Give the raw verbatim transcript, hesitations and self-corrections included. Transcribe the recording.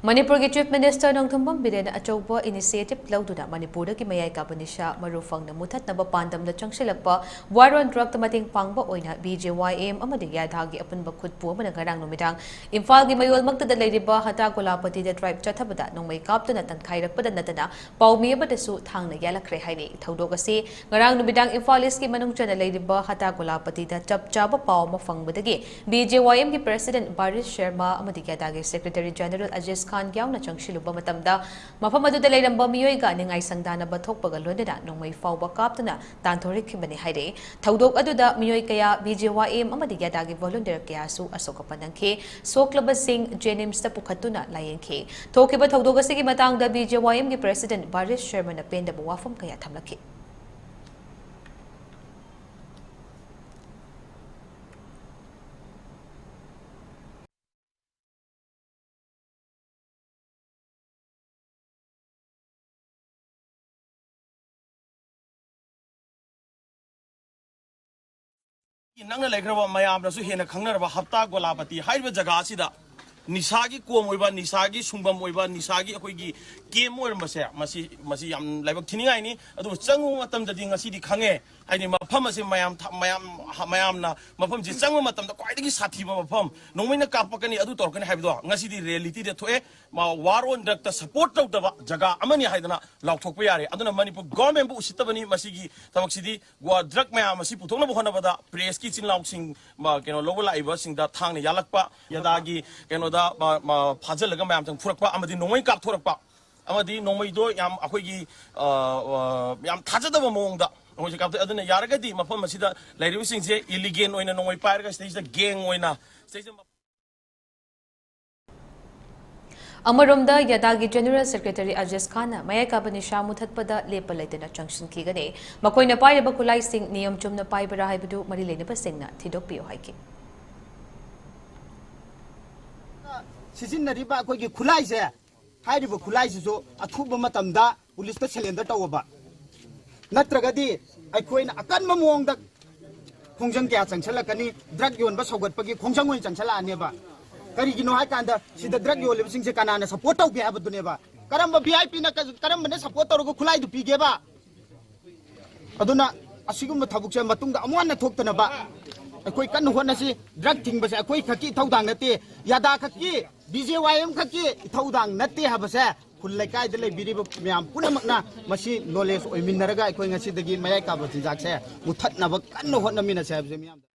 ꯃꯅꯤꯄꯨꯔꯒꯤ Chief Minister Nongthombam ꯕꯤꯔꯦꯟꯅ ꯑꯆꯧꯕ initiative ꯂꯧꯗꯨꯅ ꯃꯅꯤꯄꯨꯔꯗꯒꯤ ꯃꯌꯥꯏ ꯀꯥꯕ ꯅꯤꯁꯥ ꯃꯔꯨ ꯐꯪꯅ ꯃꯨꯊꯠꯅꯕ ꯄꯥꯟꯗꯝꯗ ꯆꯪꯁꯤꯜꯂꯛꯄ War on Drug ꯇ ꯃꯇꯦꯡ ꯄꯥꯡꯕ ꯑꯣꯏꯅ B J Y M ꯑꯃꯗꯤ ꯌꯥꯗꯥꯒꯤ ꯑꯄꯨꯟꯕ ꯈꯨꯠꯄꯨ ꯑꯃꯅ ꯉꯔꯥꯡ ꯅꯨꯃꯤꯗꯥꯡ ꯏꯝꯐꯥꯜꯒꯤ ꯃꯌꯣꯜꯃꯛꯇꯗ ꯂꯩꯔꯤꯕ ꯍꯇꯥ ꯒꯣꯂꯥꯄꯇꯤꯗ drive ꯆꯠꯊꯕꯗ ꯅꯣꯡꯃꯩ ꯀꯥꯞꯇꯨꯅ ꯇꯟꯈꯥꯏꯔꯛꯄꯗ ꯅꯠꯇꯅ ꯄꯥꯎꯃꯤ ꯑꯃꯗꯁꯨ ꯊꯥꯡꯅ ꯌꯥꯜꯂꯛꯈ꯭ꯔꯦ ꯍꯥꯏꯔꯤ꯫ ꯊꯧꯗꯣꯛ ꯑꯁꯤ ꯉꯔꯥꯡ ꯅꯨꯃꯤꯗꯥꯡ ꯏꯝꯐꯥꯜ East ꯀꯤ ꯃꯅꯨꯡ ꯆꯟꯅ ꯂꯩꯔꯤꯕ ꯍꯇꯥ ꯒꯣꯂꯥꯄꯇꯤꯗ ꯆꯞ ꯆꯥꯕ ꯄꯥꯎ ꯑꯃ ꯐꯪꯕꯗꯒꯤ B J Y M ꯒꯤ President ꯕꯥꯔꯤꯁ ꯁꯔꯃ ꯑꯃꯗꯤ ꯌꯥꯗꯥꯒꯤ Secretary General ꯑꯖꯤꯖ ꯈꯥꯟ ꯌꯥꯎꯅ ꯆꯪꯁꯤꯜꯂꯨꯕ ꯃꯇꯝꯗ ꯃꯐꯝ ꯑꯗꯨꯗ ꯂꯩꯔꯝꯕ ꯃꯤꯑꯣꯏꯒ ꯅꯤꯡꯉꯥꯏ ꯁꯪꯗꯥꯅꯕ ꯊꯣꯛꯄꯒ ꯂꯣꯏꯅꯅ ꯅꯣꯡꯃꯩ ꯐꯥꯎꯕ ꯀꯥꯞꯇꯨꯅ ꯇꯥꯟꯊꯣꯔꯛꯈꯤꯕꯅꯤ ꯍꯥꯏꯔꯛꯏ꯫ ꯊꯧꯗꯣꯛ ꯑꯗꯨꯗ ꯃꯤꯑꯣꯏ ꯀꯌꯥ B J Y M ꯑꯃꯗꯤ ꯌꯥꯗꯥꯒꯤ volunteer ꯀꯌꯥꯁꯨ ꯑꯁꯣꯛ ꯑꯄꯟ ꯅꯪꯈꯤ꯫ ꯁꯣꯛꯂꯕꯁꯤꯡ JNIMS ꯇ ꯄꯨꯈꯠꯇꯨꯅ ꯂꯥꯌꯦꯡꯈꯤ꯫ ꯊꯣꯛꯈꯤꯕ ꯊꯧꯗꯣꯛ ꯑꯁꯤꯒꯤ ꯃꯇꯥꯡꯗ B J Y M ꯒꯤ President ꯕꯥꯔꯤꯁ ꯁꯔꯃꯅ ꯄꯦꯟꯗꯕ ꯋꯥꯐꯝ ꯀꯌꯥ ꯊꯝꯂꯛꯈꯤ꯫ ꯅꯪꯅ ꯂꯩꯈ꯭ꯔꯕ ꯃꯌꯥꯝꯅꯁꯨ ꯍꯦꯟꯅ ꯈꯪꯅꯔꯕ ꯍꯞꯇꯥ ꯒꯣꯂꯥꯄꯇꯤ ꯍꯥꯏꯔꯤꯕ ꯖꯒꯥ ꯑꯁꯤꯗ ꯅꯤꯁꯥꯒꯤ ꯀꯣꯝ ꯑꯣꯏꯕ, ꯅꯤꯁꯥꯒꯤ ꯁꯨꯡꯐꯝ ꯑꯣꯏꯕ, ꯅꯤꯁꯥꯒꯤ ꯑꯩꯈꯣꯏꯒꯤ camp ꯑꯣꯏꯔꯝꯕꯁꯦ, ꯃꯁꯤ, ꯃꯁꯤ ꯌꯥꯝ ꯂꯥꯏꯕꯛ ꯊꯤꯅꯤꯡꯉꯥꯏꯅꯤ꯫ ꯑꯗꯨꯕꯨ ꯆꯪꯉꯨꯕ ꯃꯇꯝꯗꯗꯤ ꯉꯁꯤꯗꯤ ꯈꯪꯉꯦ, ꯍꯥꯏꯗꯤ ꯃꯐꯝ ꯑꯁꯤ ꯃꯌꯥꯝ ꯊ-, ꯃꯌꯥꯝ, ꯃꯌꯥꯝꯅ ꯃꯐꯝꯁꯤ ꯆꯪꯕ ꯃꯇꯝꯗ ꯈ꯭ꯋꯥꯏꯗꯒꯤ ꯁꯥꯊꯤꯕ ꯃꯐꯝ, ꯅꯣꯡꯃꯩꯅ ꯀꯥꯞꯄꯛꯀꯅꯤ, ꯑꯗꯨ ꯇꯧꯔꯛꯀꯅꯤ ꯍꯥꯏꯕꯗꯣ ꯉꯁꯤꯗꯤ reality ꯗ ꯊꯣꯛꯑꯦ꯫ ꯃꯥ War on Drug ꯇ support ꯇꯧꯗꯕ ꯖꯒꯥ ꯑꯃꯅꯤ ꯍꯥꯏꯗꯅ ꯂꯥꯎꯊꯣꯛꯄ ꯌꯥꯔꯦ꯫ ꯑꯗꯨꯅ ꯃꯅꯤꯄꯨꯔ government ꯕꯨ ꯎꯁꯤꯠꯇꯕꯅꯤ꯫ ꯃꯁꯤꯒꯤ ꯊꯕꯛꯁꯤꯗꯤ ꯒꯣ-, drug ꯃꯌꯥꯝ ꯑꯁꯤ ꯄꯨꯊꯣꯛꯅꯕ ꯍꯣꯠꯅꯕꯗ press ꯀꯤ ꯏꯆꯤꯟ ꯏꯅꯥꯎꯁꯤꯡ, ꯃ-, ꯀꯩꯅꯣ, ꯂꯧꯕ ꯂꯥꯛꯏꯕꯁꯤꯡꯗ ꯊꯥꯡꯅ ꯌꯥꯜꯂꯛꯄ, ꯌꯥꯗꯥꯒꯤ ꯀꯩꯅꯣꯗ, ꯃ-, ꯃ-, ꯐꯥꯖꯤꯜꯂꯒ ꯃꯌꯥꯝ ꯆꯪ ꯐꯨꯔꯛꯄ ꯑꯃꯗꯤ ꯅꯣꯡꯃꯩ ꯀꯥꯞꯊꯣꯔꯛꯄ ꯑꯃꯗꯤ ꯅꯣꯡꯃꯩꯗꯣ ꯌꯥꯝ ꯑꯩꯈꯣꯏꯒꯤ, ꯑ, ꯑ, ꯌꯥꯝ ꯊꯥꯖꯗꯕ ꯃꯑꯣꯡꯗ ꯅꯣꯡꯃꯩꯁꯦ ꯀꯥꯞꯊꯣꯛꯑꯦ꯫ ꯑꯗꯨꯅ ꯌꯥꯔꯒꯗꯤ ꯃꯐꯝ ꯑꯁꯤꯗ ꯂꯩꯔꯤꯕꯁꯤꯡꯁꯦ illegal ꯑꯣꯏꯅ ꯅꯣꯡꯃꯩ ꯄꯥꯏꯔꯒ ꯁꯤꯗꯩꯁꯤꯗ gang ꯑꯣꯏꯅ ꯁꯤꯗꯩꯁꯤꯗ ꯑꯃꯔꯣꯝꯗ ꯌꯥꯗꯥꯒꯤ General Secretary ꯑꯖꯤꯖ ꯈꯥꯟꯅ ꯃꯌꯥꯏ ꯀꯥꯕ ꯅꯤꯁꯥ ꯃꯨꯊꯠꯄꯗ ꯂꯦꯞꯄ ꯂꯩꯇꯅ ꯆꯪꯁꯤꯟꯈꯤꯒꯅꯤ꯫ ꯃꯈꯣꯏꯅ ꯄꯥꯏꯔꯤꯕ ꯈꯨꯠꯂꯥꯏꯁꯤꯡ ꯅꯤꯌꯝ ꯆꯨꯝꯅ ꯄꯥꯏꯕ꯭ꯔꯥ ꯍꯥꯏꯕꯗꯨ ꯃꯔꯤ ꯂꯩꯅꯕꯁꯤꯡꯅ ꯊꯤꯗꯣꯛꯄꯤꯌꯨ ꯍꯥꯏꯈꯤ꯫ ꯁꯤꯖꯤꯟꯅꯔꯤꯕ ꯑꯩꯈꯣꯏꯒꯤ ꯈꯨꯠꯂꯥꯏꯁꯦ, ꯍꯥꯏꯔꯤꯕ ꯈꯨꯠꯂꯥꯏꯁꯤꯁꯨ ꯑꯊꯨꯕ ꯃꯇꯝꯗ ꯄꯨꯂꯤꯁꯇ surrender ꯇꯧꯕ, ꯅꯠꯇ꯭ꯔꯒꯗꯤ ꯑꯩꯈꯣꯏꯅ ꯑꯀꯟꯕ ꯃꯑꯣꯡꯗ ꯈꯣꯡꯖꯪ ꯀꯌꯥ ꯆꯪꯁꯜꯂꯛꯀꯅꯤ, drug ꯌꯣꯟꯕ ꯁꯧꯒꯠꯄꯒꯤ ꯈꯣꯡꯖꯪ ꯑꯣꯏꯅ ꯆꯪꯁꯜꯂꯛꯑꯅꯦꯕ꯫ ꯀꯔꯤꯒꯤꯅꯣ ꯍꯥꯏ ꯀꯥꯟꯗ ꯁꯤꯗ ꯗ꯭ꯔꯒ ꯌꯣꯜꯂꯤꯕꯁꯤꯡꯁꯦ ꯀꯅꯥꯅ ꯁꯄꯣꯔꯠ ꯇꯧꯒꯦ ꯍꯥꯏꯕꯗꯨꯅꯦꯕ꯫ ꯀꯔꯝꯕ ꯚꯤ ꯑꯥꯏ ꯄꯤꯅ, ꯀꯔꯝꯕꯅ ꯁꯄꯣꯔꯠ ꯇꯧꯔꯒ ꯈꯨꯠꯂꯥꯏꯗꯨ ꯄꯤꯒꯦꯕ? ꯑꯗꯨꯅ ꯑꯁꯤꯒꯨꯝꯕ ꯊꯕꯛꯁꯦ ꯃꯇꯨꯡꯗ ꯑꯃꯨꯛ ꯍꯟꯅ ꯊꯣꯛꯇꯅꯕ ꯑꯩꯈꯣꯏ ꯀꯟꯅ ꯍꯣꯠꯅꯁꯤ꯫ ꯗ꯭ꯔꯒ ꯊꯤꯡꯕꯁꯦ ꯑꯩꯈꯣꯏ ꯈꯛꯀꯤ ꯏꯊꯧꯗꯥꯡ ꯅꯠꯇꯦ, ꯌꯥꯗꯥ ꯈꯛꯀꯤ, ꯕꯤ ꯖꯦ ꯋꯥꯏ ꯑꯦꯝ ꯈꯛꯀꯤ ꯏꯊꯧꯗꯥꯡ ꯅꯠꯇꯦ ꯍꯥꯏꯕꯁꯦ ꯈꯨꯜ ꯂꯩꯀꯥꯏꯗ ꯂꯩꯕꯤꯔꯤꯕ ꯃꯌꯥꯝ ꯄꯨꯝꯅꯃꯛꯅ ꯃꯁꯤ ꯅꯣꯂꯦꯖ ꯑꯣꯏꯃꯤꯟꯅꯔꯒ ꯑꯩꯈꯣꯏ ꯉꯁꯤꯗꯒꯤ ꯃꯌꯥꯏ ꯀꯥꯕ ꯆꯤꯟꯖꯥꯛꯁꯦ ꯃꯨꯊꯠꯅꯕ ꯀꯟꯅ ꯍꯣꯠꯅꯃꯤꯟꯅꯁꯦ ꯍꯥꯏꯕꯁꯦ ꯃꯤꯌꯥꯝꯗ